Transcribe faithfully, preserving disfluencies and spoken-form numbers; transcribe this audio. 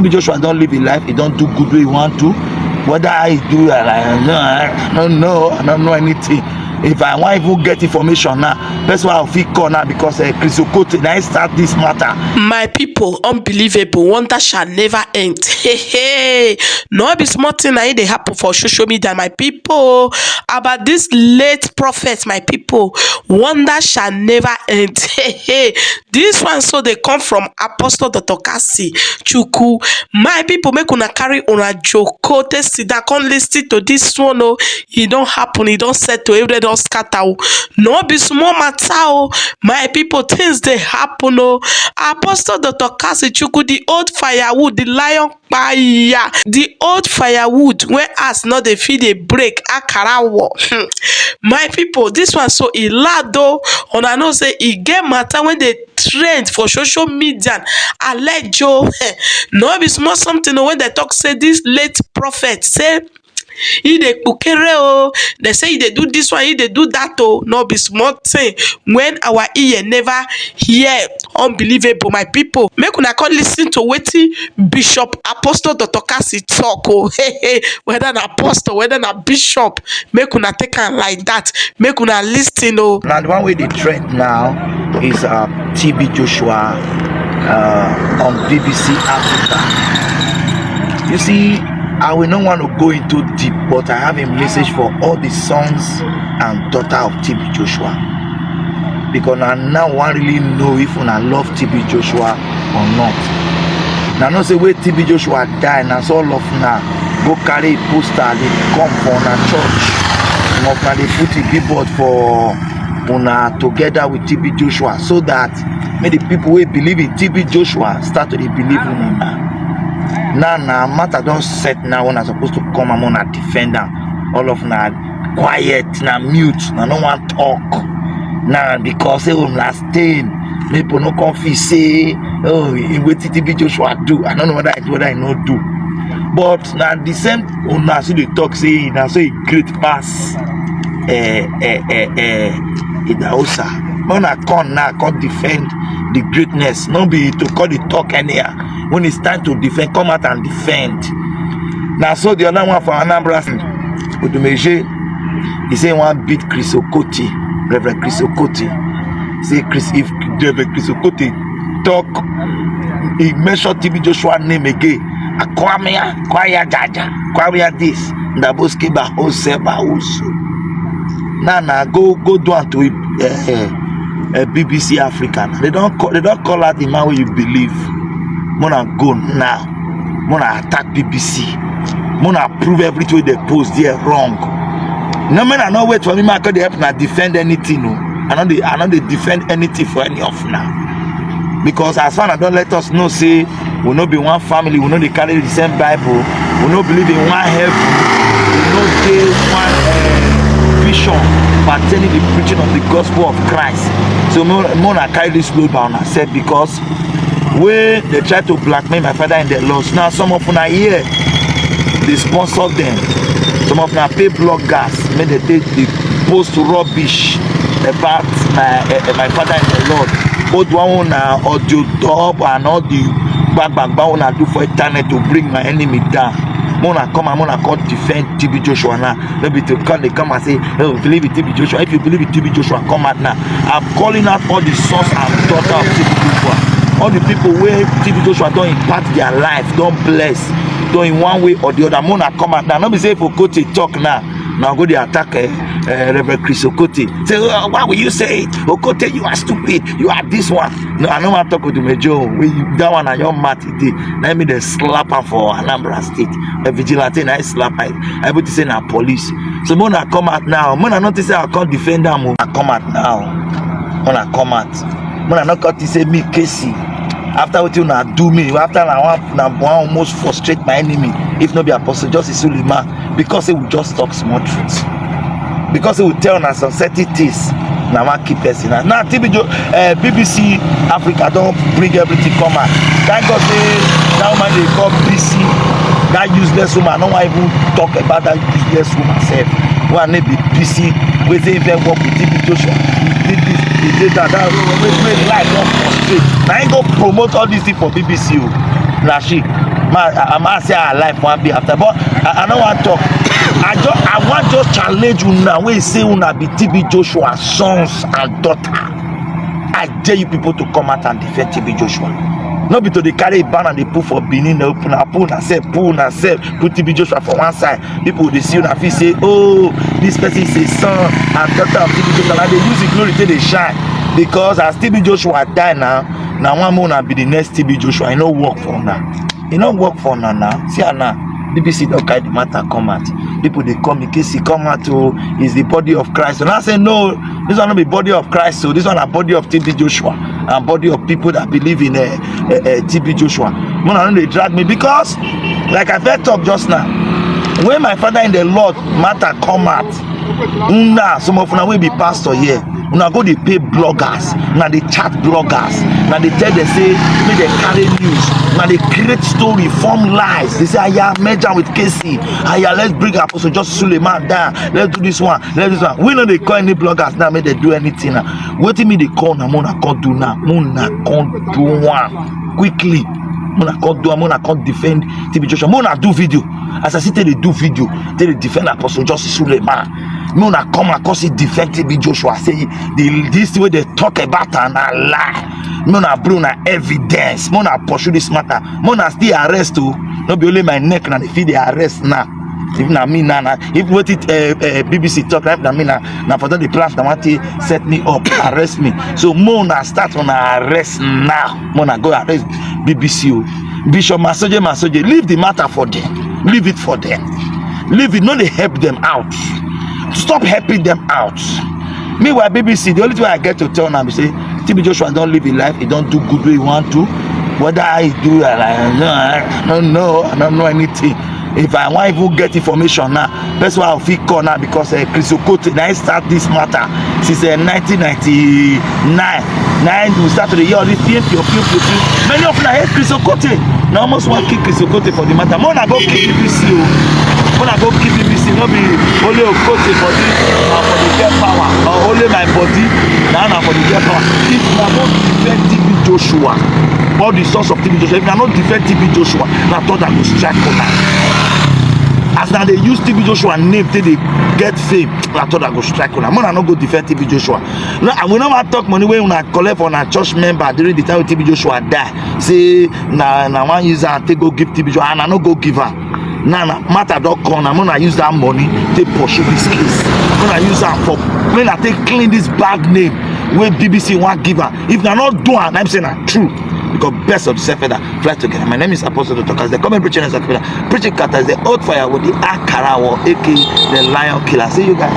Maybe Joshua don live a life, he don do good way he want to. Whether I do, I, I, I don't know, I don't know anything. If I wan even get information now, that's why I fit call now, because uh, Chris Okote na him start this matter. My people, unbelievable, wonder shall never end. Hey, hey, no be small thing na e dey happen for social media, my people, about this late prophet, my people. Wonder shall never end. Hey, hey, this one so dey come from Apostle Doctor Kasi Chukwu. My people, make una carry una joko take sit down, come listen to this one o. E don happen, e don settle, everywhere don scatter o. No be small matter o. My people, things dey happen o. Apostle Doctor Kasi Chukwu, the old firewood, the lion kpaya, the old firewood wey axe no dey fit dey break, akara wall. Hmm. My people, this one so e loud o. Una know say e get matter wey dey trend for social media. Alejo, no be small something o, when dem talk say this late prophet say e dey kpukere o, dem say e dey do this one, e dey do that o. No be small thing when our ear never hear. Unbelievable, my people. Make una come listen to wetin Bishop Apostle Doctor Kasi talk o. Hey, hey, whether na apostle, whether na bishop, make una take am like that. Make una listen o. Now the one wey dey trend now is uh, T B Joshua uh, on B B C Africa. You see, I will not want to go into deep, but I have a message for all the sons and daughter of T B Joshua. Because na now I wan really know if una love T B Joshua or not. Na know say wey T B Joshua die, na so all of una go carry poster dey come for una church. Some of una dey put a billboard for una together with T B Joshua, so that make the people wey believe in T B Joshua start to dey believe in una. Now na matter don set now, una suppose to come and una defend am. All of una quiet, na mute, na no wan talk. Na because say una stain, make people no come feel say, oh, e wetin T B Joshua do. I no know whether I do, whether I no do. But na the same una still dey talk say na so e great pass eh, eh, eh, eh, Idahosa. When I come now, I come defend the greatness. No be to call the talk anyhow. When it's time to defend, come out and defend. Now, so the other one for Anambra State, Odumeje, he say he wan beat Chris Okote, Reverend Chris Okote. Say Chris, if Reverend Chris Okote talk, he mention T B Joshua name again. Akwamia, Kwaya Jaja, Kwamia this, Ndaboski Ba, Ose Ba, Osu. Now, now, go, go do am to uh, uh, B B C Africa. They don't call, they don't call out the man where you believe. Mona go now. Mona attack B B C. Mona prove everything wey they post there wrong. No man, I no wait for me. I could help na defend anything. No, I know they, I know they defend anything for any of now. Because as far as don't let us know, say we no be one family, we no dey carry the same Bible, we no believe in one heaven, we no dey one uh, vision pertaining the preaching of the gospel of Christ. So Mona carry this load by on herself because wey dey try to blackmail my father in the Lord. Now some of una here dey sponsor them. Some of una pay bloggers make dem take dey post rubbish about my uh, my father in the Lord. Both one una audio dub and all the gbagbagba una do for internet to bring my enemy down. Mona come and mona come defend T B Joshua now. No be to come, they come and say, oh, believe in T B Joshua. If you believe in T B Joshua, come out now. I'm calling out all the sons and daughters of T B Joshua. All the people where T B Joshua don't impact their life, don't bless, don't in one way or the other. Mona come out now. No be say if Okote talk now. Now go dey attack uh, uh, Reverend Chris Okote. Say, oh, why will you say it? Okote, you are stupid. You are this one. No, I no wan talk with Umejo. That one na your mat e dey. Na me dey slap am for Anambra State. A vigilante na slap am. Everything say na police. So when I come out now, when I notice say I come defend am, I come out now. When I come out, when I no come say me Casey. After wetin una do me, after na one na one almost frustrate my enemy, if no be Apostle Justice Suleiman, because he will just talk small truth. Because he will tell una some certain things. Na wan keep person na now. T B J, uh, B B C Africa don bring everything come out. Thank God say that woman dey call B C, that useless woman. I no wan even talk about that useless woman sef. One name be B C, wey say if I work with T B Joshua, he did this, he did that. That wey wey life don frustrate. Na him go promote all these things for B B C o. Na she. Ma, I, I ma say our life wan be after, but I, I no wan talk. I just, I wan just challenge una wey say una be T B Joshua sons and daughter. I dare you people to come out and defend T B Joshua. No be to dey carry a banner dey put for Benin, dey open, put una sef, put una sef, put T B Joshua for one side. People dey see una fit say, oh, this person is a son and daughter of T B Joshua. Na dey use the glory take dey shine, because as T B Joshua die now, na one more una be the next T B Joshua. E no work for una. E no work for una now. See am now. B B C don carry the matter come out. People dey come, Casey come out, oh, is the body of Christ. And I say, no, this one no be body of Christ. So this one na body of T B Joshua and body of people that believe in uh, uh, uh, T B Joshua. Una no dey drag me because, like I first talk just now, when my father in the Lord matter come out, una, some of una wey be pastor here, una go dey pay bloggers, una dey chat bloggers, una dey tell them say make dem carry news, una dey create story, form lies. Dey say, aya, merge am with Casey, aya, let's bring Apostle Just Suleiman down, let's do this one, let's do this one. We no dey call any bloggers now make dem do anything now. Wetin me dey call na, make una come do now, make una come do am quickly. Make una come do am, make una come defend T B Joshua, make una do video. As I see take dey do video, take dey defend Apostle Just Suleiman, make una come and come see defend T B Joshua, say the, this thing wey dey talk about am na lie. Make una bring una evidence, make una pursue this matter, make una still arrest o. No be only my neck na dey fit dey arrest now. If na me na, na if wetin uh, uh, B B C talk, na if na me na, na for don dey plan, na wan take set me up, arrest me. So make una start una arrest now. Make una go arrest B B C o. Bishop Masoje, Masoje, leave the matter for them. Leave it for them. Leave it. No dey help them out. Stop helping them out. Meanwhile, B B C, the only thing I get to tell now be say T B Joshua don live his life. He don do good wey he want to. Whether he do, I, I don't know. I don't know anything. If I wan even get information now, person wey I fit call now, because uh, Chris Okote na him start this matter since uh, nineteen ninety-nine. Na him we start to dey hear all this thing, pio, pio, pio, pio. Many of una hate Chris Okote. Na almost wan kill Chris Okote for the matter. Make una go kill B B C o. Make una go kill B B C. No be only Okote body na for the get power, or only my body na na for the get power. If una no defend T B Joshua, all the sons of T B Joshua, if una no defend T B Joshua, na thunder go strike una. As una dey use T B Joshua name take dey get fame, na thunder go strike una. Make una no go defend T B Joshua. No, and we no wan talk money wey una collect for una church member during the time wey T B Joshua die. Say na, na wan use am take go give T B Joshua, and I no go give am. Now na matter don come, na make una use that money take pursue this case. Make una use am for, make una take clean this bad name wey B B C wan give am. If una no do am, na him say na true. Because best of the seven feather fly together. My name is Apostle Doctor Kaz. The comment preaching is Akipela. Preaching kata is the old fire with the Akara war, A K A the lion killer. See you guys.